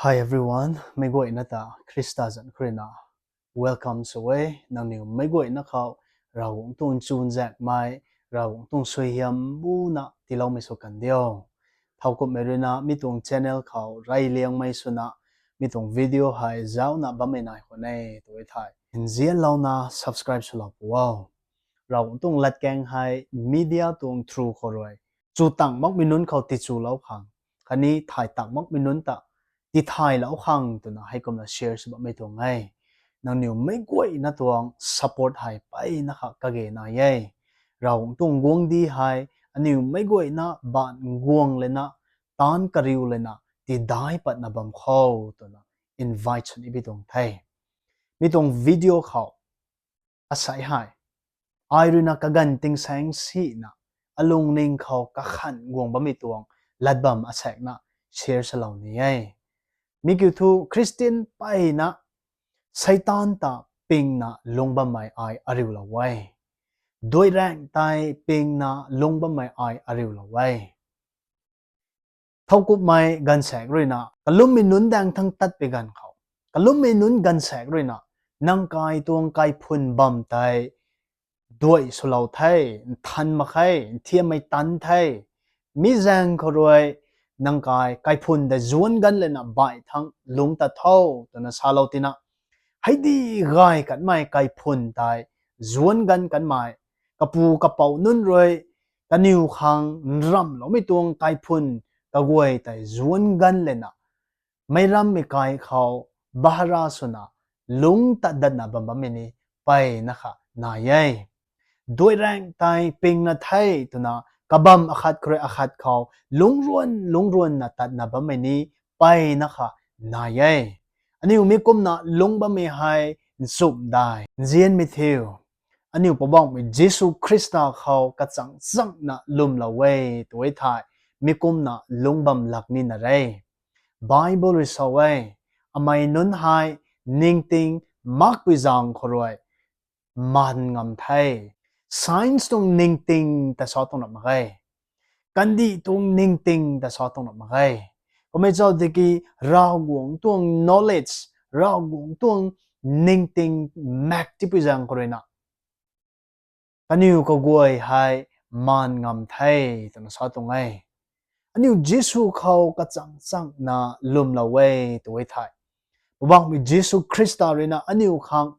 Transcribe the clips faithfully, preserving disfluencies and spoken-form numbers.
Hi everyone, meic guayna ta Khrista zanc khou ruina welcome sw e. Nangniw meic guayna khou Ravguangc tuang chuzaenghmei, Ravguangc tuang suaihiam buna tiiloumei sw kan diu. Thowkumhmei ruina mi tuang channel khou reyliangmei swna mi tuang video hei zauna bammei nai khwan e tw e thei, nzianlouna subscribe swlou pu o. Ravguangc tuang latkaeng hei media tuang through khou rui chu tang makmei nunc khou tichulou khang khatni thay tang makmei nunc ta tithaylou khang twna heikumna share sw bammei tuang e. Nangniw meic guayna tuang support hei mpeyna kha kage nai e. Ravguangc tuang guangcdic hei aniw meic guayna baanv guang lana, taanc kariu lana tidai patna bam kho twna invite sw ni bi tuang the. Mi tuang video khou asei hei ai ruina kaganv tingsaeng sina alungning khou kakhan guang bammei tuang latbam asaekna share salou ni e. Mi kiu thu Khristian mpeyna Seitaan ta pingna lungc bammei ai ariulou e. Duai raengc tei pingna lungc bammei ai ariulou e. Thowkumhmei gaanvsaekc ruina kalummei nunc daeng thangc tatpui ganv khou, kalummei nunc gaanvsaekc ruina nang kai tuang kaiphun bam tei duai swlou the, nthan mak khe, nthiammei tanc the. Mi zaeng khou rui nang kai kaiphun tei zuanc ganc lana baih thangc lungc tat tho twna salou tina, heidi gay kanmei kaiphun tei zuanc ganc kanmei, kapu kapouc nunc rui kaniw khang nramhloumei tuang kaiphun kaguay tei zuanc ganc lana meic rammei kai khou bahara swna lungc tat datna bam bammei ni mpeyna kha nai e. Duai raengc tei pingna the twna kabam akhat khou rui akhat khou lungc ruan lungc ruanna tatna bammei ni mpeyna kha nai e. Aniu mi kumna lungc bammei hei nchumh dai nzianmei thiu, aniu Poubauhmei Jisu Khrista khou kachang changna lwmlou e tw e thei, mi kumna lungc bam lak nina re. Bible rui sa e, amei nunc hei ningting makpui zaeng khou rui maan ngam the. Science tuang ningting ta sa tuang rap mak ge. Kandih tuang ningting ta sa tuang rap mak ge. Kummei zauc tiki Ravguangc tuang knowledge, Ravguangc tuang ningting mak tipui zaeng khou ruina kaniw kaguay hei maan ngam the twna sa tuang e. Aniu Jisu khou kachang changna lwmlou e tw e thei, Poubauhmei Jisu Khrista ruina aniu khang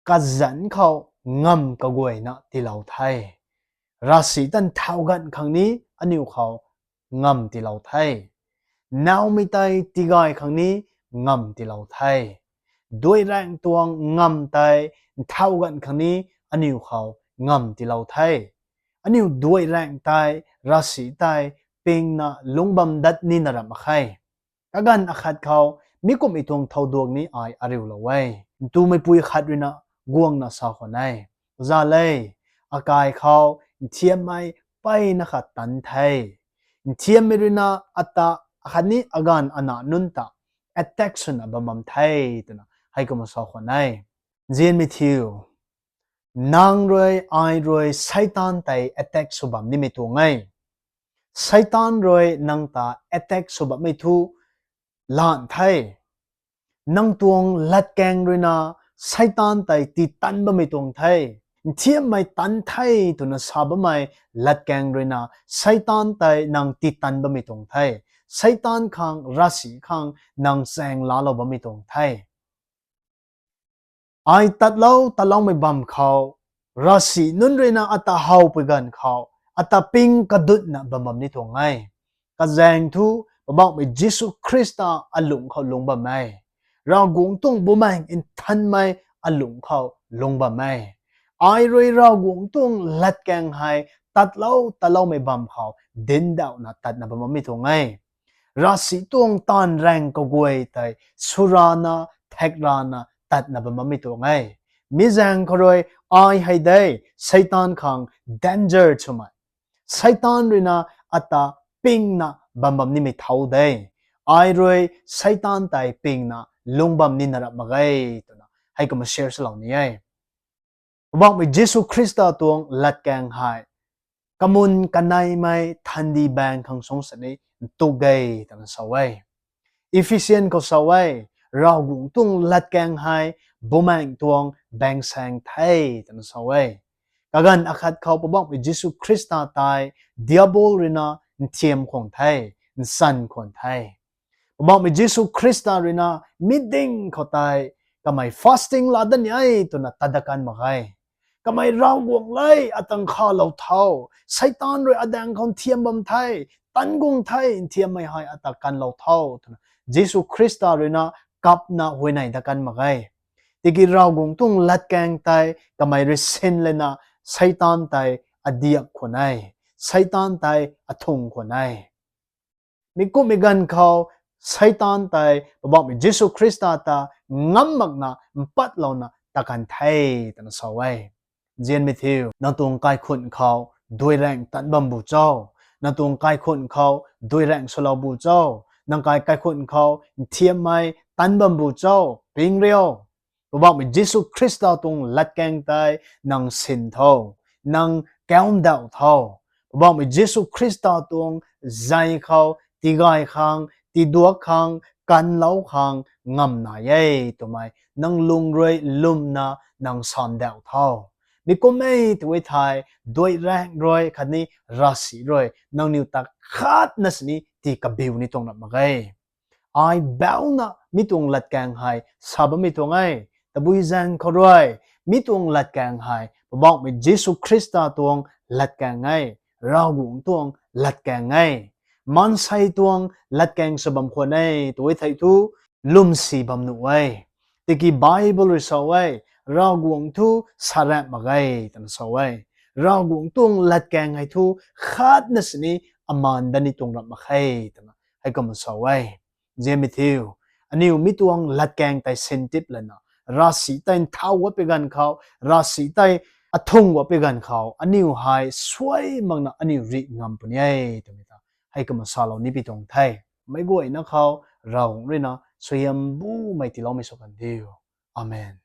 kazanc khou ngamv kaguayna tiilou the. Ravsic ta nthau ganv khang ni aniu khou ngamv tiilou the. Nowmei tei tigay khang ni ngamv tiilou the. Duai raengc tuang ngamv tei nthau ganv khang ni aniu khou ngamv tiilou the. Aniu duai raengc tei ravsic tei pingna lungc bam dat nina rap mak khe. Kaganv akhat khou mi kumhmei tuang thowduak ni ai ariulou e. Ntumeipui khat ruina guangna sa khwan e, Oja le, akai khou nthiammei mpeyna kha tanc the. Nthiammei ruina ata khatni aganv ana nunc ta attack swna bam bam the twna heikumna sa khwan e. Nzianmei thiu, nang rui ai rui Seitaan tei attack sw bam nimei tuang e. Seitaan rui nang ta attack sw bammei thu lan the. Nang tuang latkaeng ruina Seitaan tei titan bammei tuang the. Nthiammei tanc the twna sa bammei latkaeng ruina Seitaan tei nang titan bammei tuang the. Seitaan khang, ravsic khang nang chaeng laalou bammei tuang the. Ai tatlou tatloumei bam khou, ravsic nunc ruina ata howpui ganv khou, ata ping kadutna bam bam ni tuang e. Kazaeng thu, Poubauhmei Jisu Khrista alung khou lungc bam e. Ravguangc tuang Bumaengh Nthanmei alung khou lungc bam e. Ai rui Ravguangc tuang latkaeng hei tatlou tatloumei bam khou dindauhna tatna bam bammei tuang e. Ravsic tuang taanv raeng kaguay tei swrana, thaekrana tatna bam bammei tuang e. Mi zaeng khou rui ai hei de Seitaan khang danger swmei, Seitaan ruina ata pingna bam bam nimei thau de. Ai rui Seitaan tei pingna lungc bam nina rap mak ge twna heikumna share salou ni e. Poubauhmei Jisu Khrista tuang latkaeng hei kamun kaneimei thandi baeng khang sung sini ntuk ge twna sa e. Ephesian khou sa e, Ravguangc tuang latkaeng hei Bumaengh tuang baengsaeng the, twna sa e. Kaganv akhat khou Poubauhmei Jisu Khrista tei Diabol ruina nthiam khwan the, nsan khwan the. Poubauhmei Jisu Khrista ruina meeting khou tei kamei fasting laa dat ni e twna tat dat kan mak ge. Kamei Ravguangc le ata nkhavlou tho, Seitaan rui adaeng khou nthiam bam the, tan guang the, nthiammei hei ata kanlou tho twna Jisu Khrista ruina kapna huayney dat kan mak ge. Tiki Ravguangc tuang latkaeng tei kamei rui sin lana Seitaan tei adiak khwan e, Seitaan tei athung khwan e. Mi kumhmei ganv khou Seitaan tei Poubauhmei Jisu Khrista ta ngam makna mpatlouna tat kan the, twna sa e. Nzianmei thiu, nang tuang kaikhunh khou duiraengc tan bam bu cho? Nang tuang kaikhunh khou duiraengc swlou bu cho? Nang kai kaikhunh khou nthiammei tan bam bu cho? Ping rio. Poubauhmei Jisu Khrista tuang latkaeng tei nang sin tho, nang kaumdauh tho. Poubauhmei Jisu Khrista tuang zei khou tigay khang, tiduak khang, kanlou khang ngam nai e twmei nang lung rui lwmna nang sandauh tho. Mi kum e tw e thei, duiraengc rui khatni ravsic rui nangniw ta khatna sini tii kabiu ni tuang rap mak ge. Ai bauna mi tuang latkaeng hei sa bammei tuang e. Tabui zaeng khou rui mi tuang latkaeng hei Poubauhmei Jisu Khrista tuang latkaeng e, Ravguangc tuang latkaeng e. Maansei tuang latkaeng sw bam khwan e tw e thei thu lwmsi bam nuh e. Tiki Bible rui sa e, Ravguangc thu saramh mak ge, twna sa e. Ravguangc tuang latkaeng hei thu khatna sini amaan dat ni tuang rap mak khe, twna heikumna sa e. Nzianmei thiu, aniu mi tuang latkaeng tei sin tip lana, ravsic tei nthau guatpui ganv khou, ravsic tei athung guatpui ganv khou aniu hei suai makna aniu rih ngam puni e twmei ta heikumna salou ni pi tuang the. Meic guayna khou Ravguangc ruina suaihiam bumei tiiloumei sw kan diu. Amen.